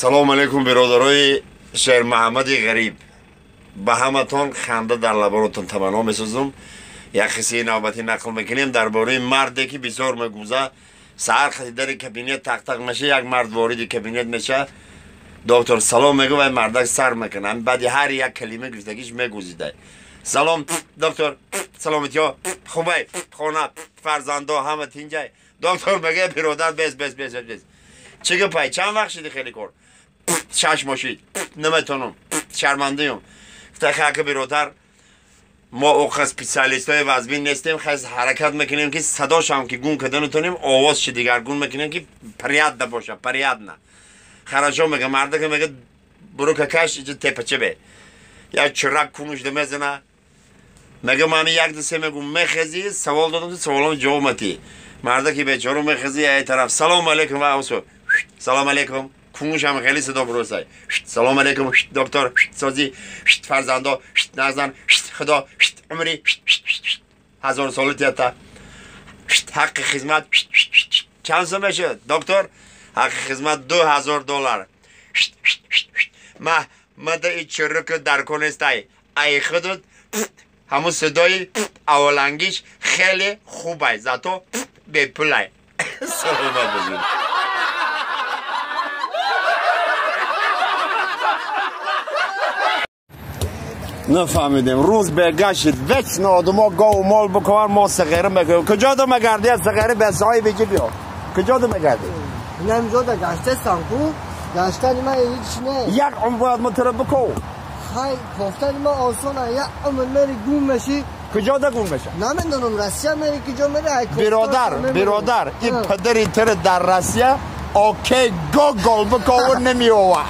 Салом алейкум, бародарои Шермуҳаммади ғариб. Ба ҳаматон ханда дар лабонатон таманно месозам. Як қиссаи навбатӣ нақл мекунем дар бораи марде ки бисёр мегуза. Саҳар хати дари кабинет тақ-тақ меша, як мард вориди кабинет меша. Доктор салом мегӯ, вай мардак сар мекунад. Баъди ҳар як калима гуфтагиш мегузида. Салом доктор, саломатиё, хубай, хона, фарзандо ҳама тинҷай. Доктор мегӯяд: биродар, бес бес бес бес. Чӣ гапай? Чанд вақт шиди хеле кор? 6 моҳ шид. Наметонам, шармандаем. Гуфта: биродар, мо оқа специалистҳои вазбин нестем, хез ҳаракат мекунем ки садошам ки гум карда натонем, овозши дигаргун мекунем ки приятно боша, приятно. Хорошо, мега мардака, мега бурука каш иҷа тепача бе. Як чирак кунушда мезана. Мега ман як ду се мегум, мехези, савол додам, саволам ҷавоб матӣ. Мардаки бечору мехези, ай тараф салом алейкум ва осу. Салом алейкум. Кунушам хеле садо буросай. Салом алейкум, доктор, сози, фарзандо, назан, худо, умри ҳазор соли тията. Ҳаққи хизмат чанд сом мешавад? Доктор, ҳаққи хизмат $2000. Ма мада и чирруку дар конестай. Ай худут ҳамун садои аввалангиш хеле хубай, зато бепулай. Саломат бошед. Нафаҳмидем, рӯз бегашид, вечно одумо гову мол биковар, мо сағира мекунем. Куҷо ду мегардӣ, аз сағира бесоҳиби ҷи биё? Куҷо ду мегардӣ? Инамҷода гаштестам ку, гаштани ман ҳеҷ не. Як умр бояд мо туро биков. Хай, кофтани ман осона, як умр мери гум мешӣ. Куҷо да гум меша? Намедонам, Россия мери, куҷо мери. Биродар, биродар, ин падари туро дар Россия окей гогол бикову намеова.